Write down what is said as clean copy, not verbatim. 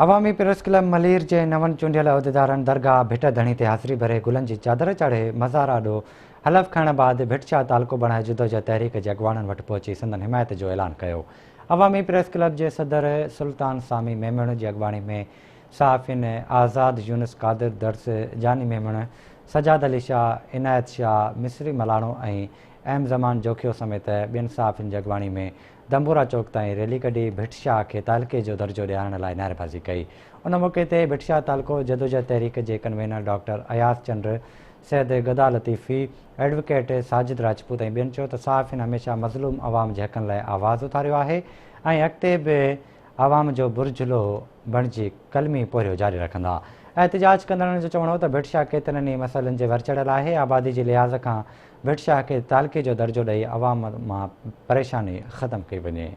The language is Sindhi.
عوامي پريس ڪلب ملير جي نون چونڊيل عهديدارن درگاهه ڀٽ ڌڻي تي حاضري ڀري گلن جي چادر چاڙهي مزار آڏو حلف کڻڻ بعد ڀٽ شاهه تعلقو بڻائي جدوجهد تحريڪ جي اڳواڻن وٽ پهچي سندن حمايت جو اعلان ڪيو. عوامي پريس ڪلب جي صدر سلطان سامي ميمڻ جي اڳواڻي ۾ صحافين آزاد يونس قادر درس، جاني ميمڻ، سجاد علي شاهه، عنايت شاهه، مصري ملاڻو ۽ ايم زمان جوکيو سميت ٻين صحافين جي اڳواڻي ۾ دنبورا چوڪ تائين ريلي ڪڍي ڀٽ شاهه کي تعلقي جو درجو ڏيارڻ لاء نعريبازي ڪئي. ان موقعي تي ڀٽ شاهه تعلقو جدوجهد تحريڪ جي ڪنوينر ڊاڪٽر اياز چنڊ، سيد گدا لطيفي، ايڊووڪيٽ ساجد راجپوت ۽ ٻين چيو ته صحافين هميشه مظلوم عوام جي حقن لاء آواز اٿاريو آهي ۽ اڳتي به عوام جو برجهلو بڻجي قلمي پورهيو جاري رکندا. احتجاج ڪندڙن جو چوڻ هو ته ڀٽ شاهه ڪيترن ئي مسئلن جي ور چڙهيل آهي، آبادي جي لحاظ کان ڀٽ شاهه کي تعلقي جو درجو ڏئي عوام مان پريشاني ختم ڪئي وڃي.